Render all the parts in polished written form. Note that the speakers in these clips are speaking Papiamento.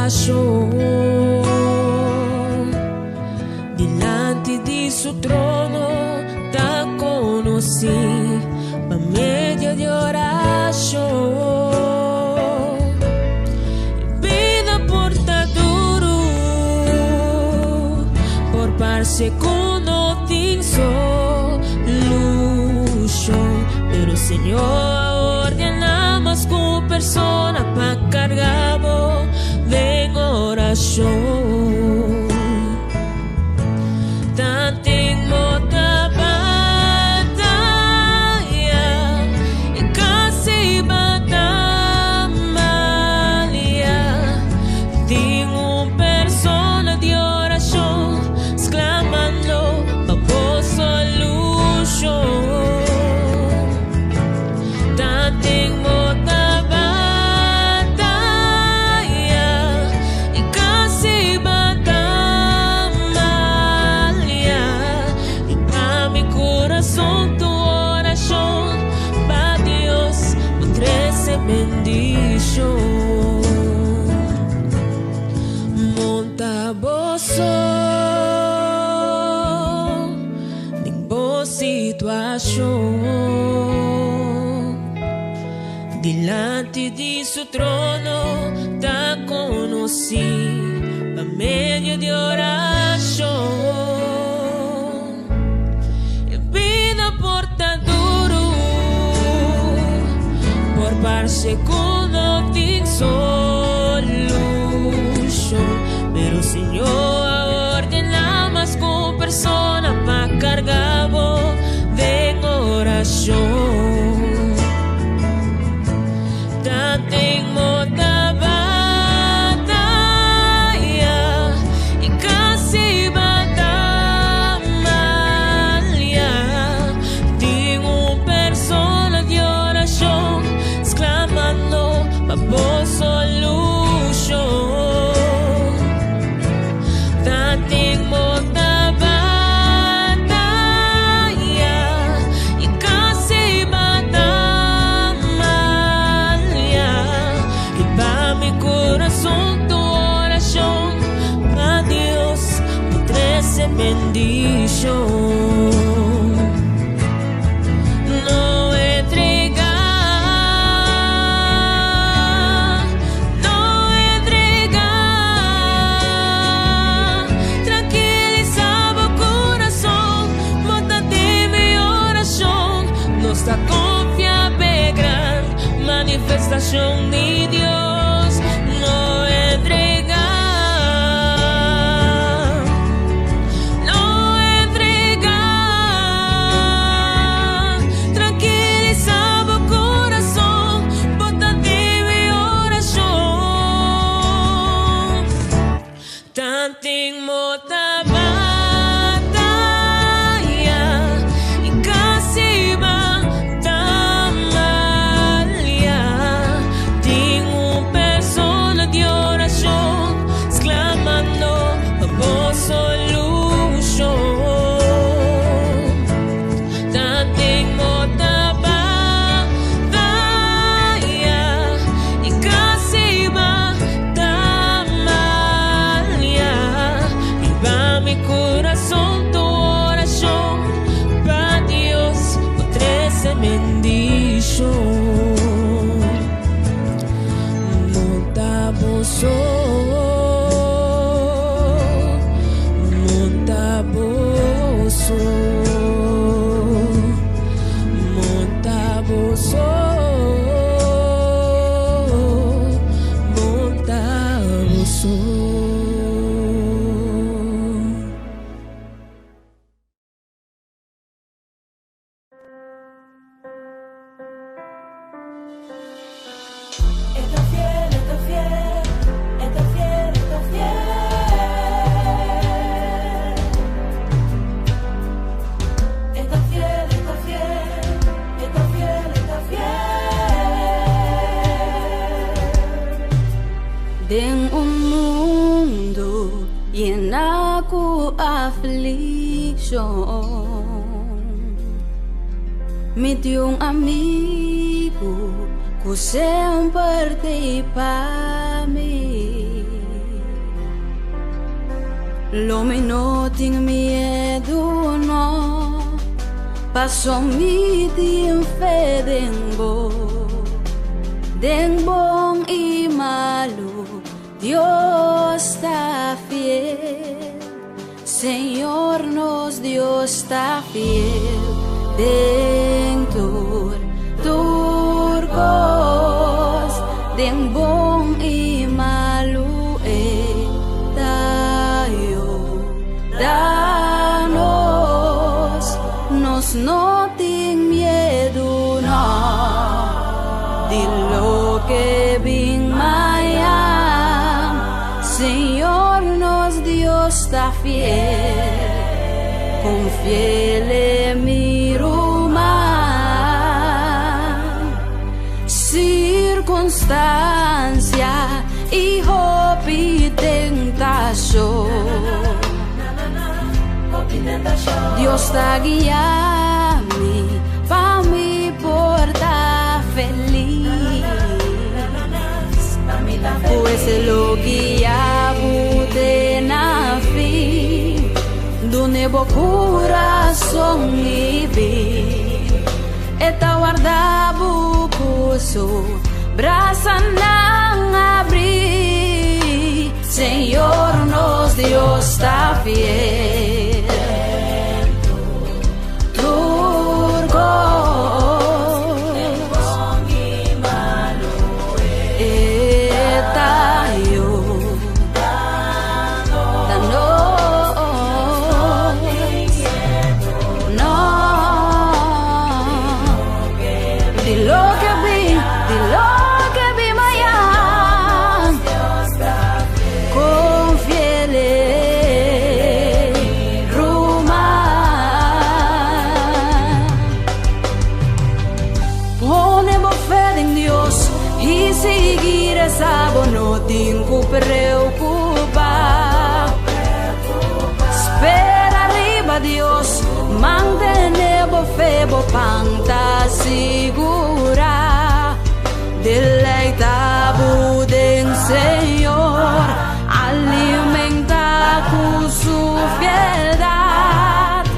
orashon. Dilanti di su trono ta konosí pa medio di orashon. Bida por ta duru, por parse ku no tin solushon, pero Señor a ordená mas ku persona pa karga bo den orashon. Tanten bo ta bataya i kasi ba tambalia, tin un persona di orashon sklamando pa bo solushon. Tanten bo ta bataya i kasi ba tambalia, riba mi kurason tu orashon pa Dios bo trese bendishon. Monta bo so den bo situashon dilanti di su trono ta konosí pa medio di orashon. E bida por ta duru, por parse ku no tin solushon, pero Señor a ordená mas ku un persona pa karga bo den orashon. Tanten bo ta bataya i kasi ba tambalia, tin un persona di orashon sklamando pa bo solushon. Tanten bo ta bataya i kasi ba tambalia, riba mi kurason tu orashon pa Dios bo trese bendishon. No entregá, no entregá. Trankilisá bo kurason, bo ta den mi orashon. Nos ta konfia p'e gran manifestashon di Dios. No entregá, no entregá. Trankilisá bo kurason, bo ta den mi orashon. Tanten bo ta bataya i kasi ba tambalia, tin un persona di orashon sklamando pa bo solushon. Tanten bo ta bataya i kasi ba tambalia, riba mi kurason tu orashon pa Dios bo trese bendishon. Monta bo so, monta bo so, monta bo so, monta bo so. E ta fiel, e ta fiel, e ta fiel, e ta fiel. E ta fiel, e ta fiel, e ta fiel, e ta fiel. Den un mundu yená ku aflikshon, mi tin un amigu ku semper t'ei pa mi. Lo mi no tin miedu no, paso mi tin fe den bo. Den bon i malu, Dios ta fiel. Señor nos Dios ta fiel. Den tur, tur kos, den bon i malu e ta yuda nos. Nos no tin miedu no, di loke bin mañan. Señor nos Dios ta fiel, confiele mi ruman. Circunstancia y hopi tentacion, Dios ta guia mi pa mi por ta feliz. Pues lo guia bo te na fin, dune bo corazon y bin. E ta warda bo cu su brasanan abri. Señor nos Dios ta fiel. Tur kos e ta yuda nos. No, di loke bin, di loke bin mañan. Confiele, ruman. Pone bo fe den Dios y sigui resa, bo no tin cu preocupa. Spera riba Dios, mantene bo fe, bo pan ta sigura. Deleita bo den Señor, alimenta cu su fieldad.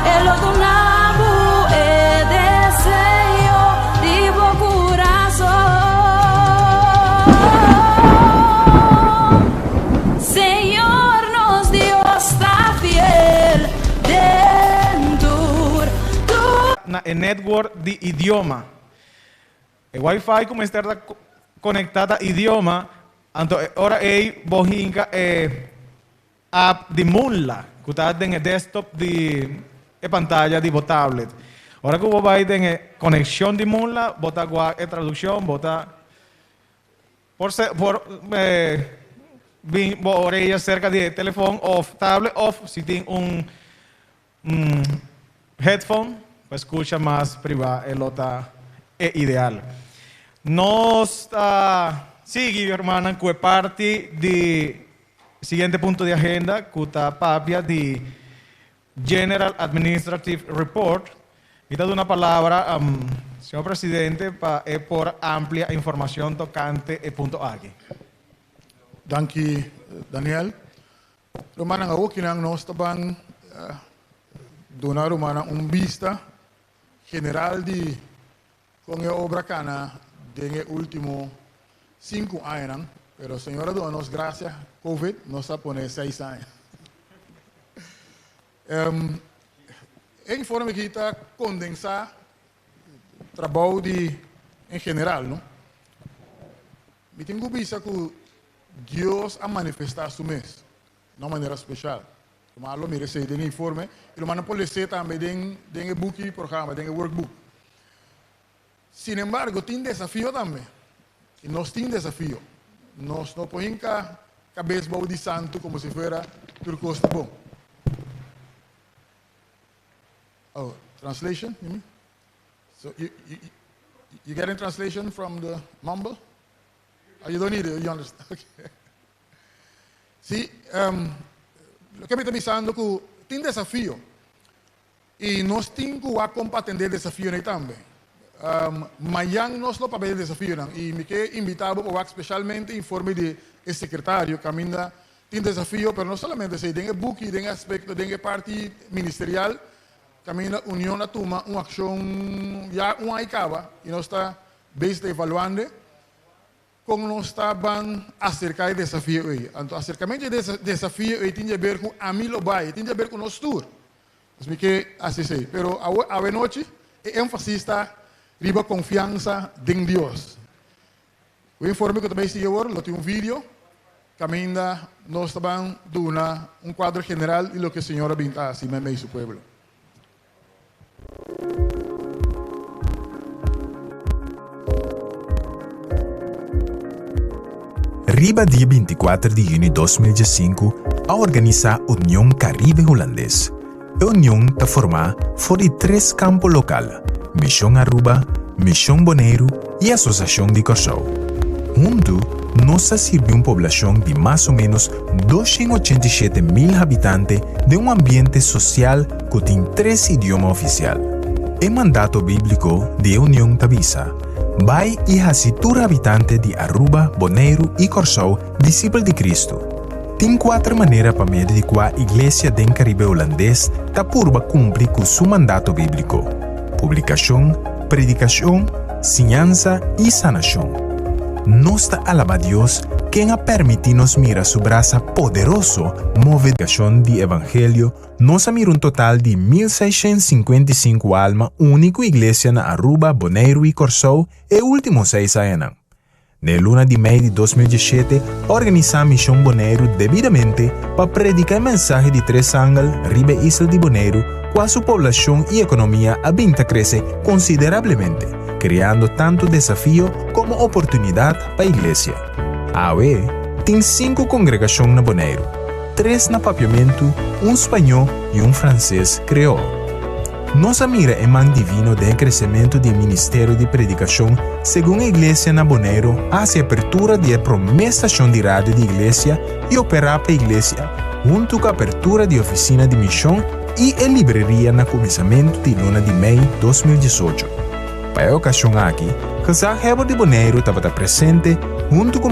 E lo duna bo e deseo di bo curason. Señor nos Dios ta fiel den tur tur. Na e network di idioma. E wifi ku mester ta konektá ta idioma, anto e ora ei bo hinka e app di Moonla ku ta den e desktop di e pantaya di bo tablet. Ora ku bo bai den e konekshon di Moonla bo ta wak e tradukshon, bo ta por por bin bo oreya serka di e telefon òf tablet òf si tin un Headphone pa scucha mas priva e lo ta e ideal. Nos ta sigui hermannan cu e parti di siguiente punto di agenda cu ta papia di General Administrative Report. Mi ta duna palabra señor Presidente pa e por amplia informacion tocante e punto aki. Danki Daniel. Rumannan, awokinan nos ta ban duna rumannan un bista general di kon e obra kana den e ultimo sinku añanan, pero Señor a duna nos gracia, Covid nos a pone seis aña. E informe aki ta kondensa trabou di en general, no? Mi tin ku bisa ku Dios a manifestá su mes na un manera speshal. Ruman lo mira esei den e informe i rumannan por les'é tambe den den e buki programa, den e workbook. Sin embargo, tin desafio tambe. I nos tin desafio. Nos no por hinka kabes bou di santu komo si fuera tur kos ta bon. Oh, translation, you mean? So you, you, you getting translation from the mumble? Oh, you don't need it, you understand. Okay. Sí, um, loke mi ta bisando ku tin desafio. I nos tin ku wak kon pa atendé desafionan tambe. Um, mañan nos lo papia di desafionan i mi ke invitá bo pa wak spesialmente informe di e sekretario kaminda. Tin desafio, pero no solamente esei, den e buki, den e aspekto, den e parti ministerial, kaminda Union a tuma un akshon ya un aña kaba i nos ta bezig ta evaluando kon nos ta ban aserká e desafio ei. Anto aserkamentu di e desafio ei tin di aber ku ami lo bai, e tin di aber ku nos tur. Nos mi ke hasi esei. Pero awe awenochi e énfasis ta riba konfiansa den Dios. Ku e informe ku ta bai sigui awor lo tin un video kaminda nos ta ban duna un kuadro general di loke Señor a bin ta hasi meimei su pueblo. Riba dia 24 di juni 2015 a organisá Union Caribe Hulandes. E union ta formá for di tres kampo lokal, Mishon Aruba, Mishon Boneiru i Asosiashon di Kòrsou. Huntu nos ta sirbi un poblashon di mas o ménos 287 mil habitante den un ambiente sosial ku tin tres idioma ofisial. E mandato bíbliko di e union ta bisa, Bai i hasi tur habitante di Aruba, Boneiru i Kòrsou disipel di Kristu. Tin kuater manera pa medio di kua Iglesia den Karibe Hulandes ta purba kumpli ku su mandato bíbliko, publikashon, predikashon, siñansa i sanashon. Nos ta alabá Dios ken a permití nos mira su brasa poderoso move. Predikashon di evangelio, nos a mira un total di 1655 alma uni ku Iglesia na Aruba, Boneiru i Kòrsou e último seis añanan. Na luna di mei di 2017, a organisá Mishon Boneiru debidamente pa prediká e mensahe di tres angel riba e isla di Boneiru, kua su poblashon i ekonomia a bin ta krese konsiderablemente, kreando tantu desafio komo oportunidat pa iglesia. Awe, tin sinku kongregashon na Boneiru, tres na papiamentu, un spañó i un franses kreol. Nos a mira e man divino den kresementu di e ministerio di predikashon segun e iglesia na Boneiru a hasi apertura di e promé stashon di radio di iglesia i operá pa iglesia huntu ku apertura di ofisina di mishon i e libreria na kuminsamentu di luna di mei 2018. Pa e okashon aki, gezaghebber di Boneiru tabata presente huntu ku.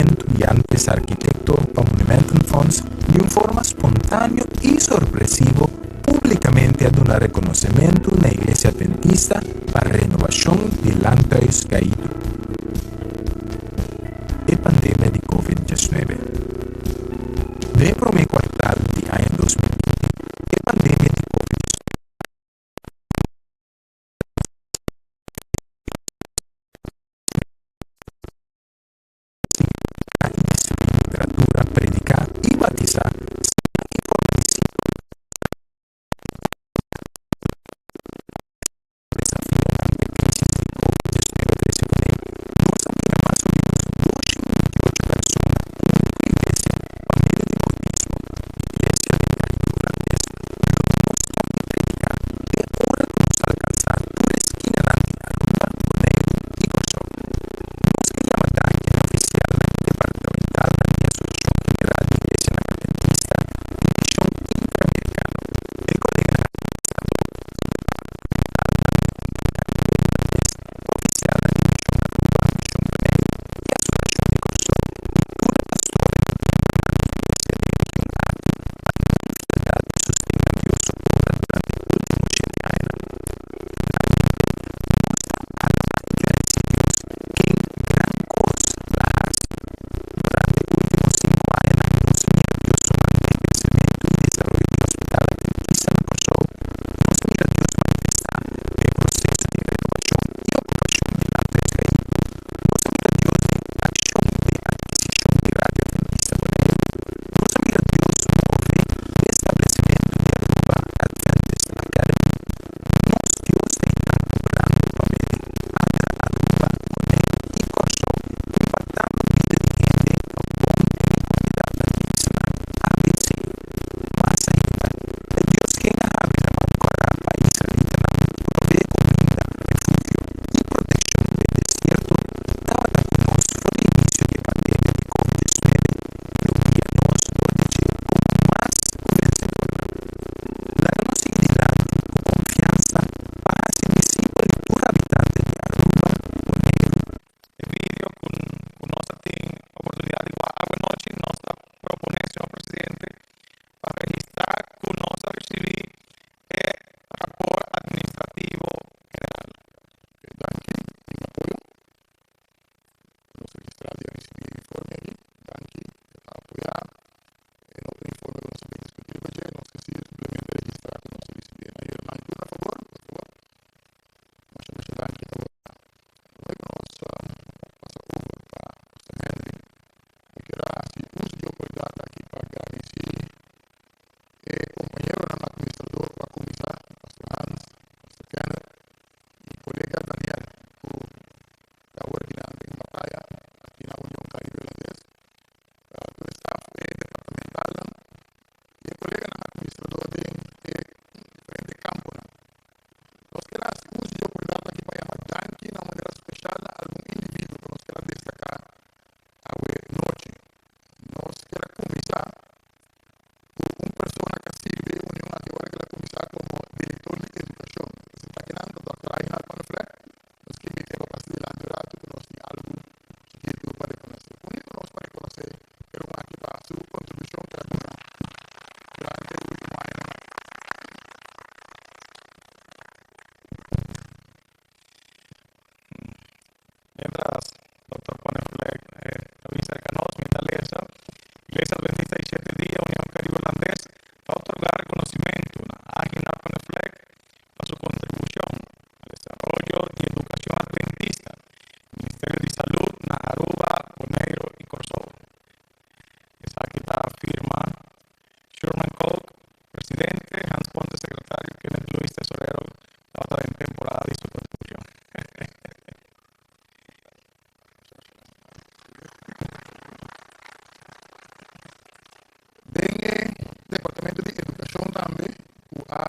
Monumentu di antes arkitekto pa Monumentenfonds di un forma spontaneo i sorpresivo públikamente a duna rekonosementu na Iglesia Adventista pa renovashon di Landhuis Caíto.